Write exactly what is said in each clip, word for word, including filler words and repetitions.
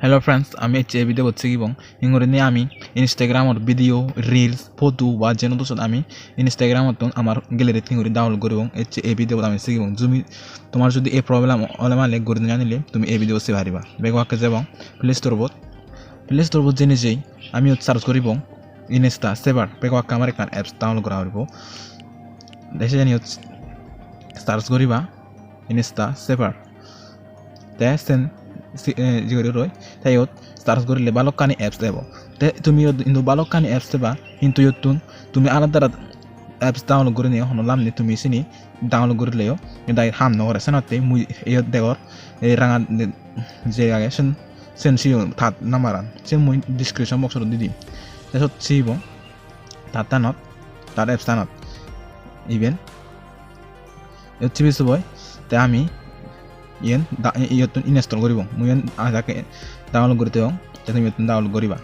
Hello friends, ami ecche ei video bot sigibong hingurinei ami Instagram or video, reels, photo ba jeno dosot ami Instagram ottun amar gallery t hinguri download goribong. Ecche ei video bot ami sigibong. Tumi, tomar jodi ei problem ole male guri no janile tumi ei video bot sei pariba. Bego akke jebong Play Store bot. Play Store bot jeinei jei ami iyot search goribong Insta Saver. Bego akke amar ekkan apps download gora poribo. Te siyeni iyot search goriba Insta Saver. Te sen si-, eh, jiguri roi, te iyot search gorile balokkani apps ebo. Te tumi iyot hintu balokkani apps eba, hintu iyottun tumi alada alada apps download gurinei hono lam nei, tumi sini download gurileyo eda ham no gore. Senotte mui iyot degor ei ranga je age sen, sen siyo tat number an, sen mui description box ot di dim. Te sot sibo tat tanot, tat apps tanot iben. Iyot sibi suboi, te ami iyen da-, iyottun install guribong. Mui iyen agey download guri toyong, te tumi iyottun download guriba.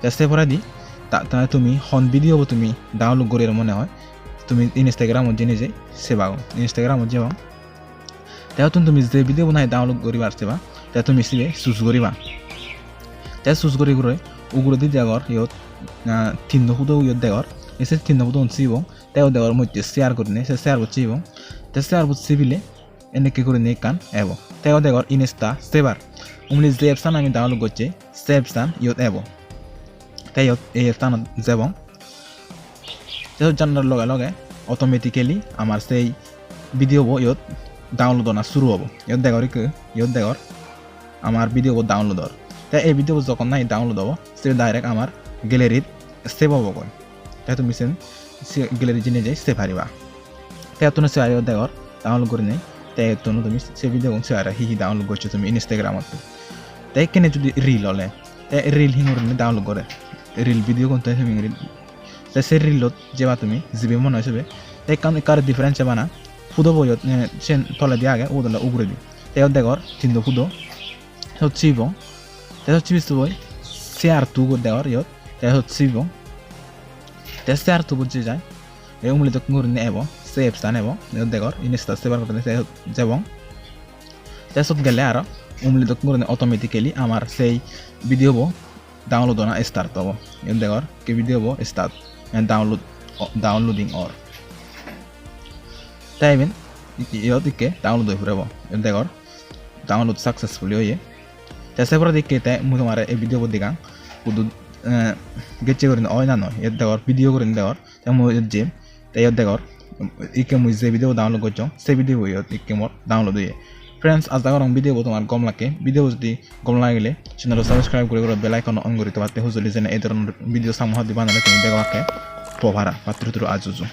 Te se poredi ta-, ta tumi hon video bo tumi download gurir mone hoi, tumi Instagram-ot jeinei jei sebagoi. Instagram-ot jebong. Te iyottun tumi je video bo nahi download guribar seba, te tumi sibe choose guriba. Te choose guri guri uguredi degor iyot, ah, tinno hudo iyot degor. Ei se tinno hudogun sibong. Te iyot degor mui share gurinei, se share bot sibong. Te share bot sibile endokke gurinei ekkan ebo. Te iyot degor Insta Saver. Umli je apps an ami download gocche, se apps an iyot ebo. Te iyot ei apps anot jebong. Te iyot janar loge loge automatically amar sei video bo iyot download ona suru obo. Iyot degor ikko, iyot degor amar video bo download or. Te ei video bo jokkon nahi download obo, se direct amar gallery t save obo goi. Te tumi sen se gallery t jeinei jei sei pariba. Te iyottun se aro degor download gurinei. Te iyottun tumi se video gun se aro hi hi download goccho tumi Instagram ot. Te ekkene judi reel ole, te reel hingurinei download gore, reel video gun te tumi hingurinei, te se reel ot jeba tumi jibe mone hoi sibe. Te ekkan ekka difference bana, hudo bo iyot, eh, sen toledi age, ubot ole uguredi. Te iyot degor tinno hudo. Sot sibong. Te sot sibi suboi share to go degor iyot. Te sot sibong. Te share to bot je jai. Te umli dokken gurinei ebo. Se apps an ebo. Iyot degor Insta Saver gurinei te sot jebong. Te sot gele aro umli dokken gurinei automatically amar sei video bo download ona start obo. Iyot degor ki video bo start, eh, download, o-, downloading or. Te iben i-, iyot ikke download oi purebo. Iyot degor download successfully oye. Te se poredi ikke te mui tomare ei video bo degang. Hudu, eh, gecche gurinei oi na noi. Iyot degor video gurinei degor. Te mui iyot jem. Te iyot degor ikke mui je video bo download gocchong, se video bo iyot ikke mor download oye. Friends, aja gorong video bo tomar gom lakke. Video bo jodi gom lagile channel o subscribe guri guri bell icon on guri tobatte hujuli jene ei dhoronor video samne hadi banale tumi bego akke po para. Patturu turu ajuju.